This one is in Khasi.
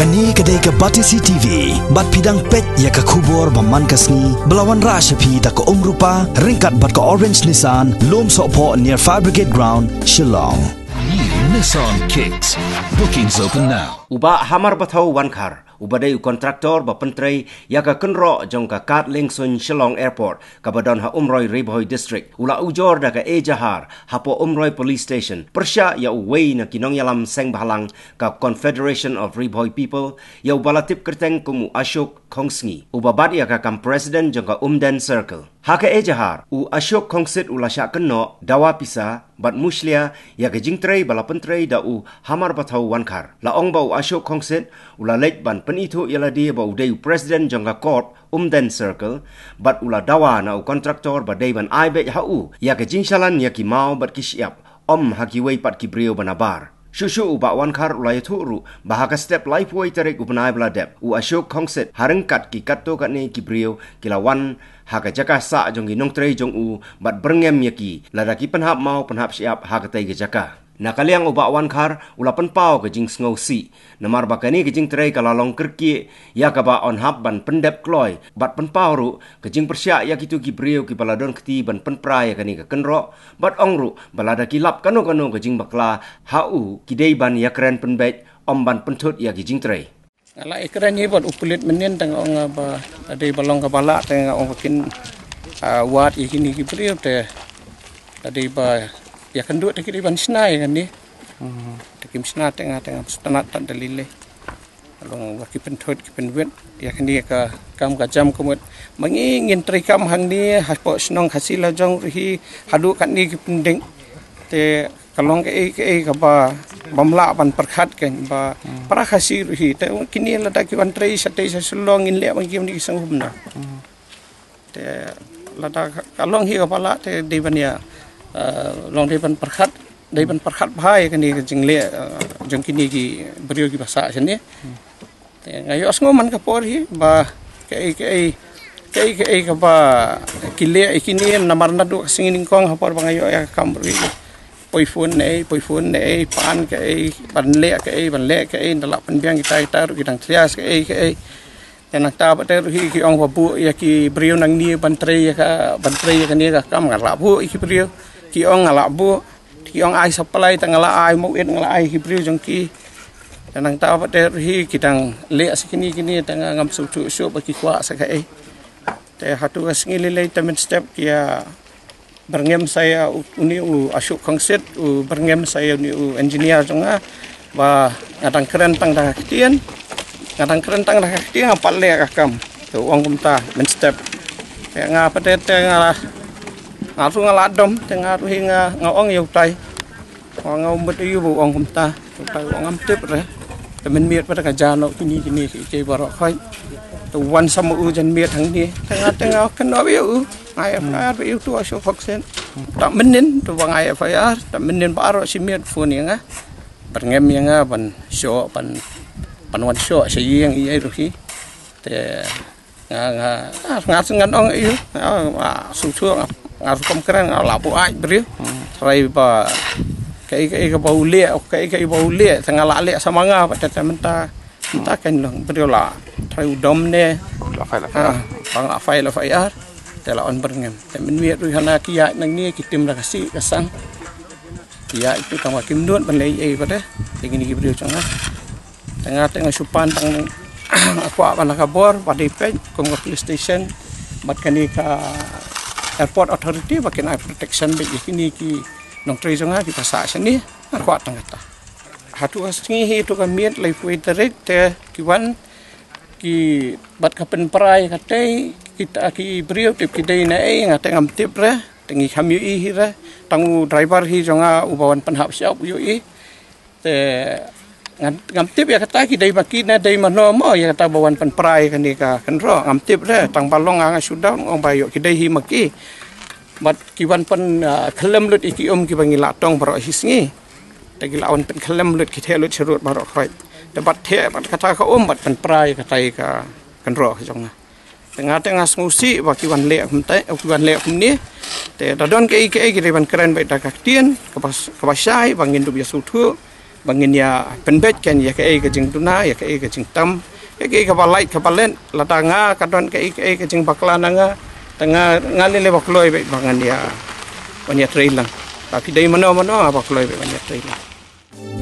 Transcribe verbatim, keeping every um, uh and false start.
Kane ka dei ka Batesi T V, bad phi dang peit ïa ka khubor ba man ka sngi, ba la wanrah sha phi da ka Umrupa, ryngkat bad ka Orange Nissan, Lumsohphoh near Fire Brigade Ground, Shillong. New Nissan Kicks. Bookings open now. U Bah Hamar Bathaw Wankhar, uba dei u kontraktor ba pyntrei ïa ka kynroh jong ka Kad Liengsuiñ Shillong Airport, kaba don ha Umroi Ri Bhoi District, u la ujor da ka ejahar hapoh Umroi Police Station, pyrshah ïa uwei na ki nongïalam seng bhalang ka Confederation of Ri Bhoi People, ïa uba la tip kyrteng kum u Ashok Khongsngi, uba bat ïa ka kam president jong ka Umden Circle. Ha ka ejahar, u Ashok Khongsit u la shah kynnoh, dawa pisa, bad mushlia ïa ka jingtrei ba la pyntrei da u Hamar Bathaw Wankhar. La ong ba u Ashok Khongsit u la leit ban pynithuh ïa lade ba u dei u president jong ka Corp Umden Circle, bad u la dawa na u kontraktor ba dei ban ai beit ha u ïa ka jingshalan ïa ki maw bad ki shyiap, ym ha kiwei pat ki briew ba nabar. Shuh shuh u Bah Wankhar u la ïathuh ruh ba ha ka step laiphew tarik u bnai ba la dep, u Ashok Khongsit, ha ryngkat ki katto katne ki briew, ki la wan ha ka jaka sah jong ki nongtrei jong u bad byrngem ïa ki, lada ki pynhap maw pynhap shyiap ha katei ka jaka. Na ka liang u Bah Wankhar u la pynpaw ka jingsngewsih, namar ba kane ka jingtrei ka la long kyrkieh ïa kaba yn hap ban pyndep kloi, bad pynpaw ruh ka jingpyrshah ïa kito ki briew kiba la don kti ban pynpra ïa kane ka kynroh, bad ong ruh ba lada ki lap kano kano ka jingbakla ha u, ki dei ban ïakren pynbeit, ym ban pynthut ïa ki jingtrei. Nga la ïakren hi bad u pulit mynnin, te nga ong ba, lada dei ba long kaba lah, te nga ong ba kin, ah, wad ïa kine ki briew, te lada dei ba ïakynduh te ki dei ban shna ïa kane. Hmm. Te kim shna, te nga, te nga sngewtynnat tad da lei lei. Long ba ki pynthut ki pynwit ïa kane ka kam ka jam ka mut. Ma ngi ngin trei kam hangne hapoh shnong Khasi Lajong ruh hi, haduh katne ki pyndeng. Te ka long kaei kaei kaba, bym lah ban pyrkhat kein ba, hmm, para Khasi ruh hi. Te kine lada ki wan trei shatei sha Shillong, ngin leh ba ngi ki wan ki sngewhun na. Hmm. Te lada ka long hi kaba lah, te dei ban ïa, eh, long dei ban pyrkhat, dei ban pyrkhat bha ïa kane ka jingleh, eh, jong kine ki briew kiba sah shane. Te nga ïohsngew man ka por hi ba kaei kaei, kaei kaei kaba ki leh ïa kine, namar naduh ka sngi nyngkong ha por ba nga ïoh ïa ka kam ruh, poi phone ne ei, poi phone ne ei, pan kaei, ban leh kaei, ban leh kaei, ynda lah pynbiang kita kita ruh ki dang thiah kaei kaei. Te nangta pat te ruh hi ki ong ba buh ïa ki briew nangne ban trei ïa ka, ban trei ïa kane ka kam, nga lah buh ïa ki briew. Ki ong nga lah buh. Ki ong ai supply, te nga lah ai mawit, nga lah ai ki briew jong ki. Te nangta pat te ruh hi ki dang leh sa kine kine, te nga ngam sngewthuh shuh ba ki kwah sa kaei. Te hato ka sngi lei lei te mynstep ki ïa byrngem sa ïa u, une u Ashok Khongsit, u byrngem sa ïa une u engineer jong nga, ba nga dang kren tang da ka ktien, nga dang kren tang da ka ktien, ngam pat leh ka kam. Te u ong kumta mynstep. Te nga pat te, te nga, nga ruh nga la dom, te nga ruh hi nga, nga ong ïa utai. Nga ong, nga mut ïa u ba u ong kumta. Te u ong ngam tip re. Te mynmiet pat ka ja noh kine kine kiei kiei baroh khoit. Te wan sa ma u janmiet hangne. Te nga, te nga kynnoh ïa u. Nga ai F I R ba ïa u tu Ashok Khongsit. Te mynnin, te ba nga ai F I R, te mynnin baroh shi miet phone ïa nga. Byrngem ïa nga ban shoh, ban, ban wan shoh sha ïing ïa ruh hi. Te nga, nga, ah, nga shu ngan ong ïa u, nga, nga shu shu, nga, nga rukom kren, nga lah buaid briew. Hmm. Trai ba, kaei kaei kaba u leh, kaei kaei ba u leh, te nga lah leh sa ma nga, ba te te mynta, mynta kein long, briew lah. Trai u dom ne. Lah file, lah file. Ah, ba nga lah file, lah file. Te lah wan byrngem. Te mynmiet ruh hana ki ïaid nangne ki tim da ka sih, ka sang. Ïa, ito tang ba kim nud ban leh ei ei pat te. Te kine ki briew jong nga. Te nga, te nga shu pan tang, nga kwah ban da ka bor, ba dei peit, kum ka police station, bad kane ka airport authority, ba kin ai protection beit ïa kine ki nongtrei jong nga kiba sah shane, nga kwah tang kata. Hato ka sngi hi, hato ka miet, laiphew tarik, te ki wan, ki bad ka pynpra ïa katei, kita ki briew tip ki dei na ei, nga te ngam tip re, te ngi kham ïohi hi re, tang u driver hi jong nga uba wan pynhap shyiap u ïohi. Te ngam, ngam tip ïa kata ki dei ma ki ne dei mano mo, ïa kata ba wan pynpra ïa kane ka kynroh, ngam tip re, tang ba long nga nga shu dang ong ba ïoh ki dei hi ma ki. Bad ki wan pyn, ah, khlem lut ïa ki um kiba ngi la tong baroh hi sngi. Te ki la wan pynkhlem lut, ki theh lut sharud baroh khoit. Te bad theh bad kata ka um bad pynpra ïa kata ïa ka kynroh ka jong nga. Te nga te nga sngewsih ba ki wan leh kumta, ki wan leh kumne. Te da don kaei kaei ki dei ban kren beit da ka ktien kaba, kaba shai ba ngin dup ïa sngewthuh. ba ngin ïa pynbeit kan ïa kaei ka jingduna, ïa kaei ka jingtam, ïa kaei kaba lait kaba leh. Lada nga ka don kaei kaei ka jingbakla na nga, te nga, nga lei lei ba kloi beit ba ngan ïa, ban ïa trei lang. Ba phi dei mano mano, ba kloi beit ban ïa trei lang.